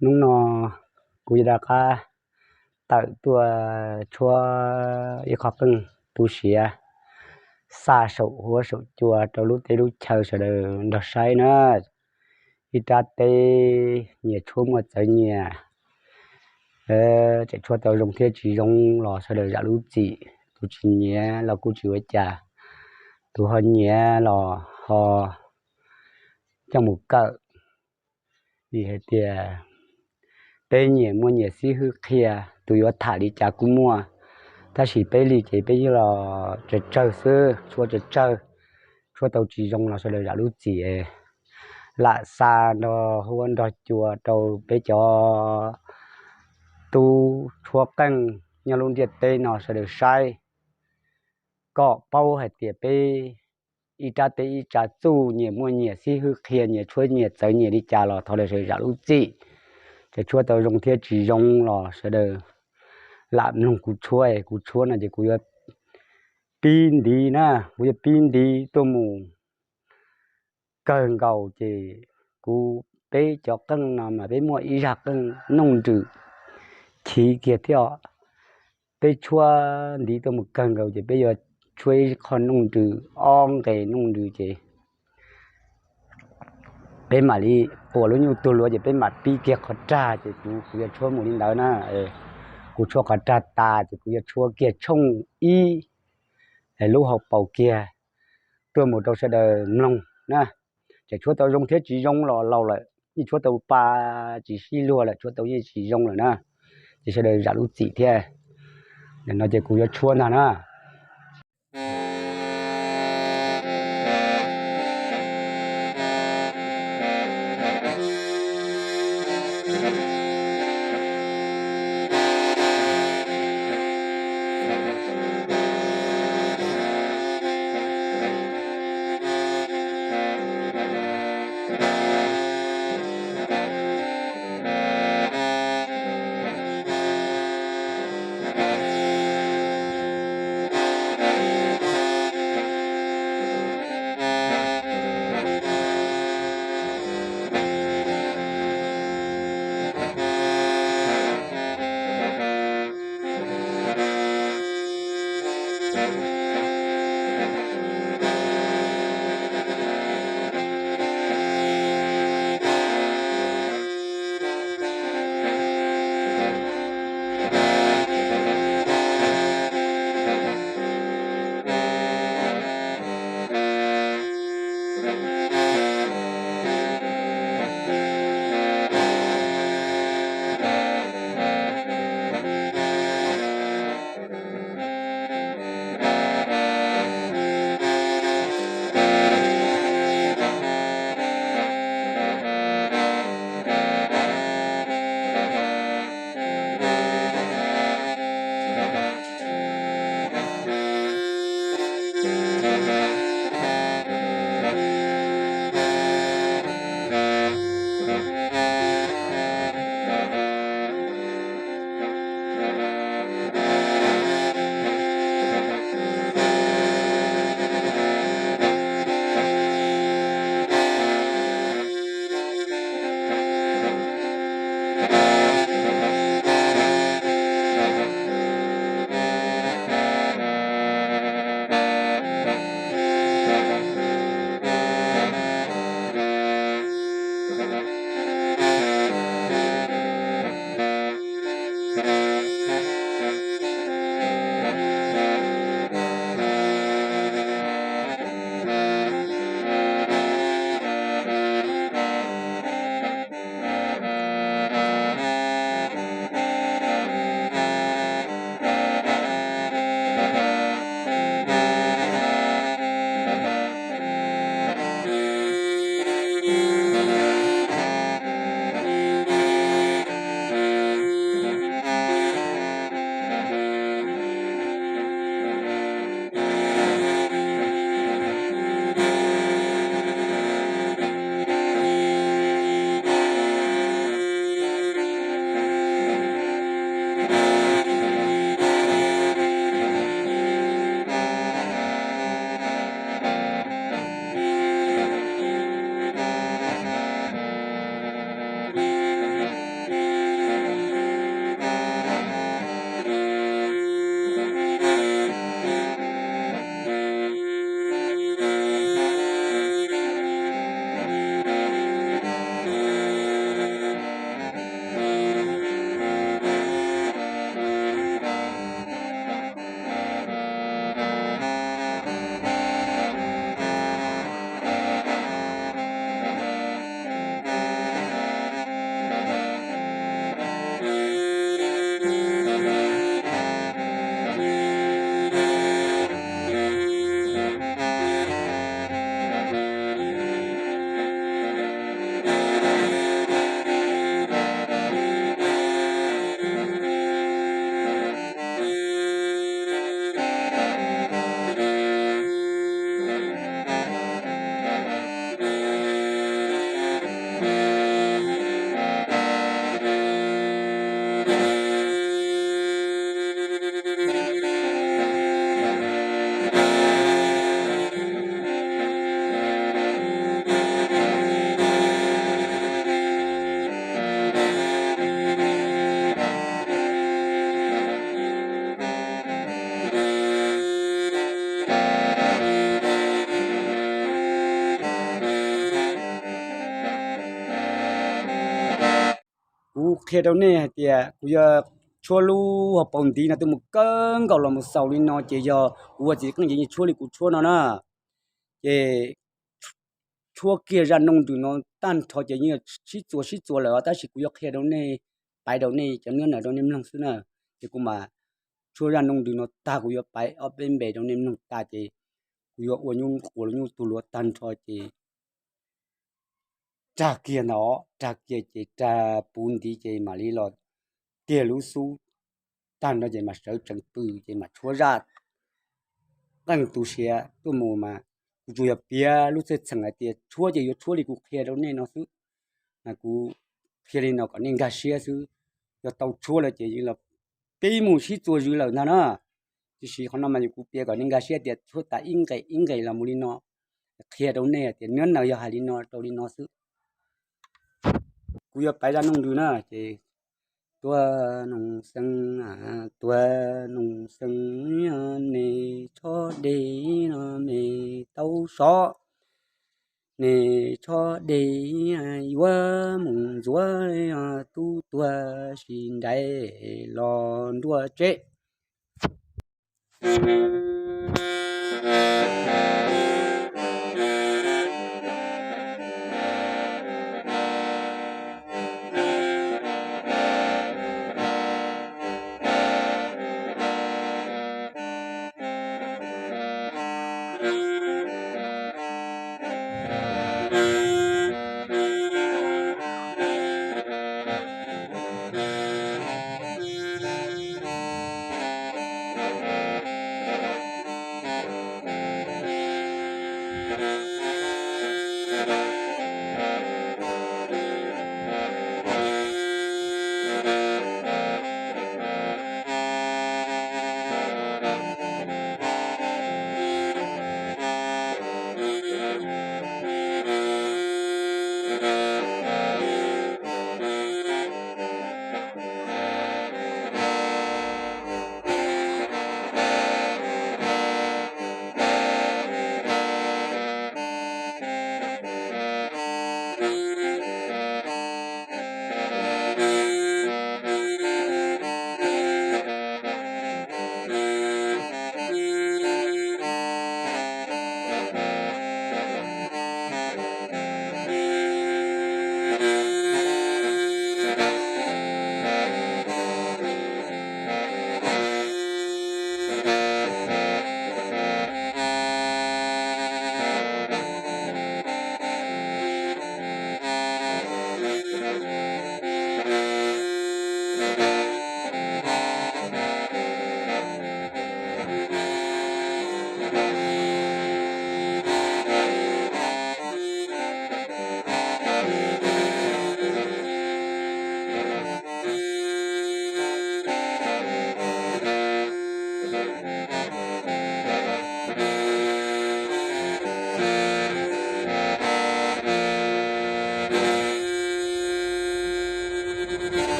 Hnub no kuv yuav rov qab tawm tuaj tshuab ib qho qeej tu siav xa saum huab saum cua rau lub teb lub chaw sawv daws nrog saib na. Ib rab teb nyias tshuab muaj txawv nyias, tseem tshuab tau zoo thiab tsis zoo los sawv daws zam lub txim. Tus tsis nyiam los kuj tsis ua cas, tus ho nyiam los ho coj mus kawm. Vim hais tias peb nyias muaj nyias xib hwb qhia, tus yuav tham li cas kuj muaj, tab sis peb li ces peb yeej los tsawg tsawg xwb, tshuab tsawg tsawg, tshuab tau tsis zoo los sawv daws zam lub txim. Lam xa nrog huab nrog cua rau peb cov tub tshuab qeej nyob lub ntiaj teb no sawv daws saib, kom paub hais tias peb ib rab teb ib tsav txuj, nyias muaj nyias xib hwb qhia, nyias tshuab nyias txawv nyias li cas los thov sawv daws zam lub txim. Tseem tshuab tau zoo thiab tsis zoo los sawv daws lam mloog kuv tshuab. Kuv tshuab no ces kuv yuav pib ntiv na, kuv yuav pib ntiv tuaj mus kawg nkaus ces kuv, peb cov qeej no mas peb muaj ib zaj qeej nooj nrws chiv kiag thiab os. Peb tshuab ntiv tuaj mus kawg nkaus ces peb yuav tshuab ib qho nooj nrws, ob nqe nooj nrws ces peb mam li quas lub nyuj tuag luav ces peb mam pib kiag qhov rag ces kuv, kuv yuav tshuab mus li ntawd na. Kuv tshuab qhov rag tas ces kuv yuav tshuab kiag tshooj ib lub hauv paus kiag tuaj mus rau sawv daws mloog na. Tseem tshuab tau zoo thiab tsis zoo los laus lawm, yeej tshuab tau pa tsis sib luag lawm, tshuab tau yeej tsis zoo lawm na, ces sawv daws zam lub txim thiab. Nim no ces kuv yuav tshuab ntag na. Kuv qhia rau nej hais tias kuv yuav tshuab lub hauv paus ntiv no tuaj mus kawg nkaus los mus xaus li no ces yog kuv ua txiv qeej ces yeej tshuab li kuv tshuab no na. Ces tshuab kiag zaj nooj ntws no tag nrho ces yeej sib txuas sib txuas lawm, tab sis kuv yuav qhia rau nej, paiv rau nej cov niab nawm rau nej mloog xwb na. Ces kuv mas tshuab zaj nooj ntws no tag kuv yuav paiv ob peb npe rau nej mloog tag ces kuv yuav ua nyuj quas los nyuj tug luav tag nrho ces rag kiag ntawd, rag kiag ces rag puv ntiv ces mam li los tiag lub xub tag nrho ces mam sawv tsees pw ces mam tshuab zaj qeej tu siav tuaj mus mas kuv tsuas yog piav lub txhaj txheem hais tias tshuab ces yuav tshuab li kuv qhia rau nej no xwb. Kuv qhia li no kom nej nkag siab xwb, yog tau tshuab lawm ces los peb mus sib txuas zwm lawm ntag na. Tiam sis qhov no mas yog kuv piav kom nej nkag siab tias tshuab tas ib nqes ib nqes los mus li no, qhia rau nej tias niab nawm yog hais li no rau li no xwb. Kuv yuav paiv zaj nooj ntws na ces tuag noog xeev, tuag noog xeev, nws tshob dej no me tau sov, nws tshob dej yuav mus ntxuav tub tuag sis nraim los nruab tseb.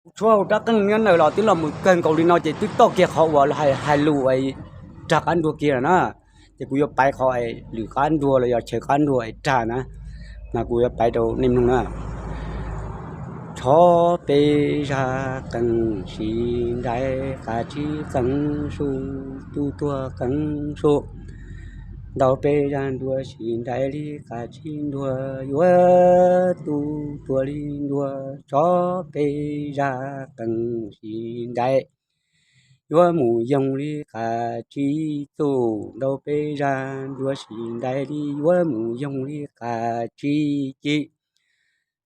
Kuv tshuab hauv rab qeej niab nawm los twb los mus kawg nkaus li no ces twb toj kiag qhov uas hais lus rag qab nruag kiag lawm na. Ces kuv yuav paiv qhov lwm qab nruag los yog chaw qab nruag rag na, mas kuv yuav paiv rau nej mloog na. Tshob peb zaj qeej sis nraim, qab tsib qeej su, tub tuag qeej su. Ntaus peb zaj nruas sis nraim li qab tsib nruas, yuav tub tuag li nruas. Tshob peb zaj qeej sis nraim, yuav mus yoog li qab tsib txuj. Ntaus peb zaj nruas sis nraim li, yuav mus yoog li qab tsib ci.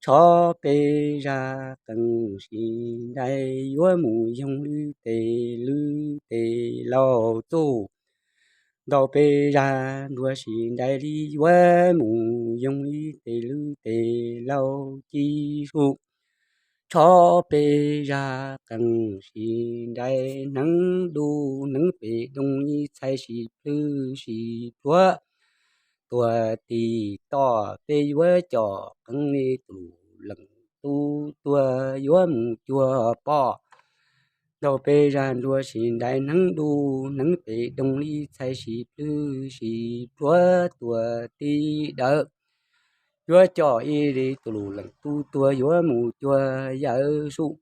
Tshob peb zaj qeej sis nraim, yuav mus yoog li tes lwj tes laus txuj. Ntaus peb zaj nruas sis nraim li, yuav mus yoog li tes lwj tes laus ci su. tsho pes zag qees, sis nraim hneev du hneev pes doo, ib txhais sis plhws sis pluav tuag tim toj. Peb yuav coj qees li tus leej tub tuag, yuav mus cuag poj nraug pes zag nruas, sis nraim hneev du hneev pes doo, ib txhais sis plhws sis pluav tuag tim dawm. Yuav coj ib li tus leej tub tuag, yuav mus cuag yawm sub.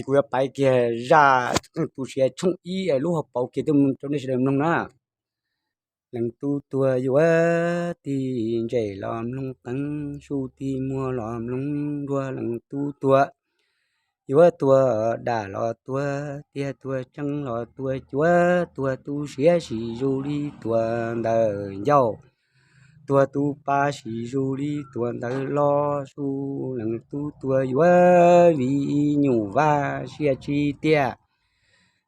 Kuv yuav paiv kiag zaj tu siav tshooj ib lub hauv paus kiag tuaj rau nej sawv daws mloog na. Leej tub tuag yuav tig ntses los mloog qeev, sub tig muag los mloog nruas. Leej tub tuag yuav tuag dam los tuag tiag, tuag tseeb los tuag cuav, tuag tu siav sis zus li tuag ntawm ncauj, tuag tu pa sis zus li tuag ntawm los sub. Leej tub tuag yuav vij nyuj vaj siab tsis tiag,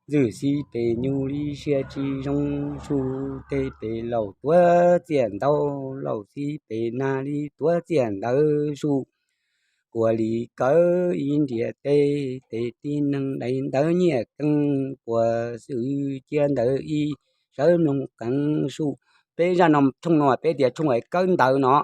ntxwj xib pes nyuj li siab tsis zoo sub. Tej pes laus tuav txiaj ntau, laus xib pes nag li tuav txiaj ntawv sub. Kuas li kawv ib nriam teb, tes tib neeg daim ntawv nyiaj keej, puas xwm cia ntawv ib sawv mloog qeev sub. Peb zaj no tshooj no peb tias tshooj kawv ntawv no.